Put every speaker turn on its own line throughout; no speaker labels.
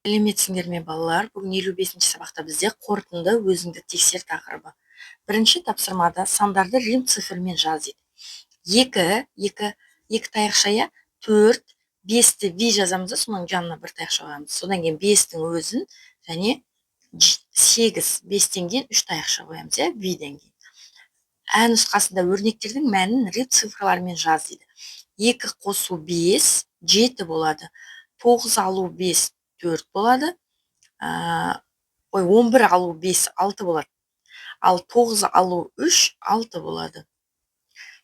Сәлеметсіңдер ме, балалар! Бүгін 55-ші сабақта бізде «Қорытынды, өзіңді тексер» тақырыбы. Бірінші тапсырмада «Сандарды рим цифрімен жаз» дейді. Екі, екі, екі таяқша, иә. Төрт, бесті V жазамыз да, соның жанына бір таяқша қоямыз. Содан кейін бестің өзін және сегіз. Бестен кейін үш таяқша қоямыз, иә, V-ден кейін. Ә нұсқасында өрнектердің мәнін рим цифрларымен жаз дейді. Екі қосу бес жеті болады. Тоғыз алу бес төрт болады. Ой, 11 алу бес алты болады. Ал тоғыз алу үш алты болады.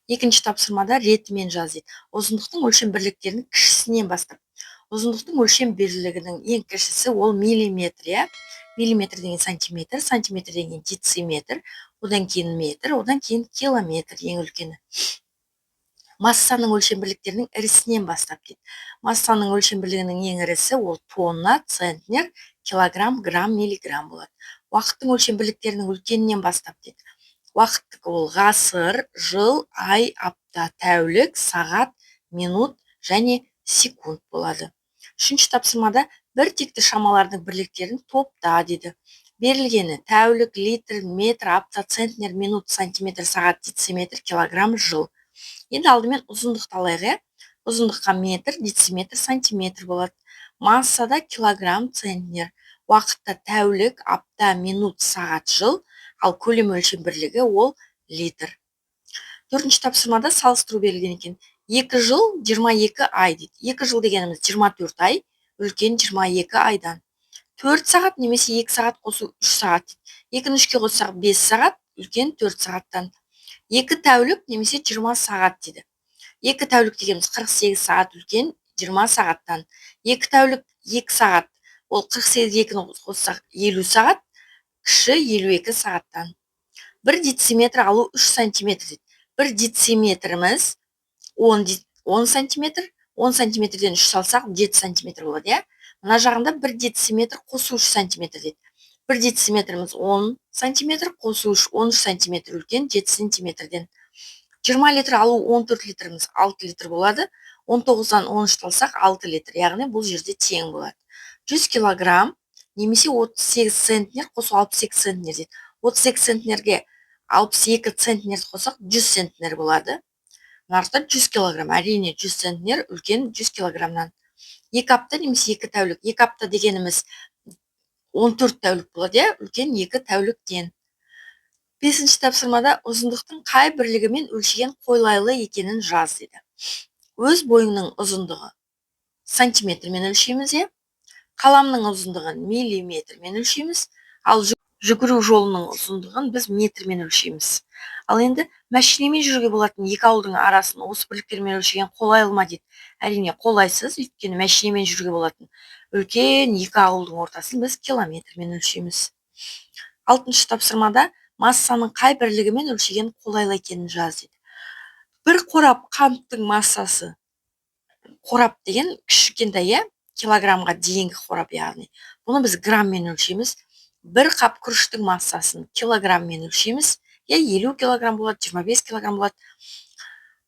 Екінші тапсырмада «Ретімен жаз» дейді. Ұзындықтың өлшем бірліктерінің кішісінен бастап. Ұзындықтың өлшем бірлігінің ең кішісі ол миллиметр, иә. Миллиметр деген сантиметр, сантиметрден кейін дециметр, одан кейін метр, одан кейін километр ең үлкені. Массаның өлшем бірліктерінің ірісінен бастап дейді. Массаның өлшем бірлігінің ең ірісі ол тонна, центнер, килограмм, грамм, миллиграмм болады. Уақыттың өлшем бірліктерінің үлкенінен бастап дейді. Уақыттікі ол ғасыр, жыл, ай, апта, тәулік, сағат, минут және секунд болады. Үшінші тапсырмада «Бір текті шамалардың бірліктерін топта» дейді. Берілгені тәулік, литр, метр, апта, центнер, минут, сантиметр, сағат, дециметр, килограмм, жыл. Енді алдымен ұзындықты алайық, иә. Ұзындыққа метр, дециметр, сантиметр болады. Массада килограмм, центнер. Уақытта тәулік, апта, минут, сағат, жыл. Ал көлем өлшем бірлігі ол литр. Төртінші тапсырмада салыстыру берілген екен. 2 жыл 22 ай дейді. 2 жыл дегеніміз 24 ай, үлкен 22 айдан. 4 сағат немесе 2 сағат қосу 3 сағат дейді. Екіні үшке қоссақ, 5 сағат, үлкен 4 сағаттан. 2 тәулік немесе 20 сағат дейді. 2 тәулік дегеніміз 48 сағат, үлкен 20 сағаттан. 2 тәулік 2 сағат, ол 48-ге екіні қоссақ, 50 сағат, кіші 52 сағаттан. 1 дециметр алу 3 сантиметр дейді. 1 дециметріміз 10 сантиметр. 10 сантиметрден үш салсақ, 7 сантиметр болады, иә. Мына жағында 1 дециметр қосу 3 сантиметр дейді. 1 дециметріміз 10 сантиметр, қосу 3, 13 сантиметр, үлкен 7 сантиметрден. 20 литр алу 14 литріміз 6 литр болады. 19-дан 13 алсақ, 6 литр, яғни бұл жерде тең болады. 100 килограмм немесе 38 центнер қосу 62 центнер дейді. 38 центнерге 62 центнерді қоссақ, 100 центнер болады. Мына жақта 100 килограмм, әрине, 100 центнер үлкен 100 килограммнан. 2 апта немесе 2 тәулік. 2 апта дегеніміз 14 тәулік болады, иә, үлкен 2 тәуліктен. Бесінші тапсырмада «Ұзындықтың қай бірлігімен өлшеген қолайлы екенін жаз» дейді. Өз бойыңның ұзындығы сантиметрмен өлшейміз, иә. Қаламның ұзындығын миллиметрмен өлшейміз. Ал жүгіру жолының ұзындығын біз метрмен өлшейміз. Ал енді мәшинемен жүруге болатын екі ауылдың арасын осы бірліктермен өлшеген қолайлы ма дейді. Әрине, қолайсыз, өйткені мәшинемен жүруге болатын үлкен екі ауылдың ортасын біз километрмен өлшейміз. Алтыншы тапсырмада «Массаның қай бірлігімен өлшеген қолайлы екенін жаз» дейді. Бір қорап қанттың массасы, қорап деген кішкентай, иә, килограммға дейінгі қорап, яғни бұны біз грамммен өлшейміз. Бір қап күріштің массасын килограмммен өлшейміз, иә, 50 килограмм болады, 25 килограмм болады.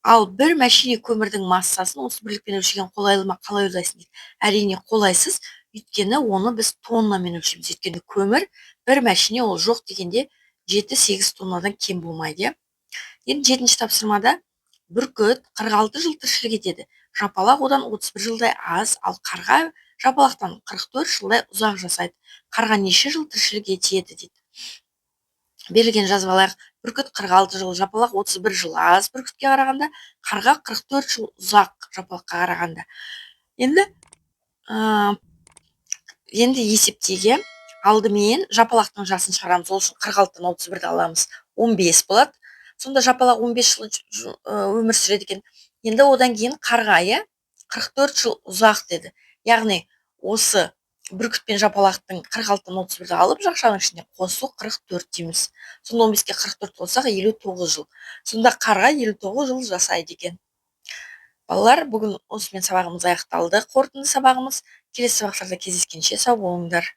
Ал бір мәшине көмірдің массасын осы бірлікпен өлшеген қолайлы ма, қалай ойлайсың дейді. Әрине, қолайсыз, өйткені оны біз тоннамен өлшейміз, өйткені көмір бір мәшине ол жоқ дегенде 7-8 тоннадан кем болмайды, иә. Енді жетінші тапсырмада бүркіт 46 жыл тіршілік етеді, жапалақ одан 31 жылдай аз, ал қарға жапалақтан 44 жылдай ұзақ жасайды. Қарға неше жыл тіршілік етеді дейді. Берілген жазып алайық. Бүркіт 46 жыл, жапалақ 31 жыл аз бүркітке қарағанда, қарға 44 жыл ұзақ жапалаққа қарағанда. Енді есептеге алдымен жапалақтың жасын шығарамыз. Ол үшін 46-тан 31-ді аламыз, 15 болады. Сонда жапалақ 15 жыл өмір сүреді екен. Енді одан кейін қарға, иә, 44 жыл ұзақ деді, яғни осы бүркіт пен жапалақтың 46-тан 31-ді алып, жақшаның ішінде қосу 44 дейміз. Сонда 15-ке 44 қоссақ, 59 жыл. Сонда қарға 59 жыл жасайды екен. Балалар, бүгін осымен сабағымыз аяқталды, қорытынды сабағымыз. Келесі сабақтарда кездескенше сау болыңдар.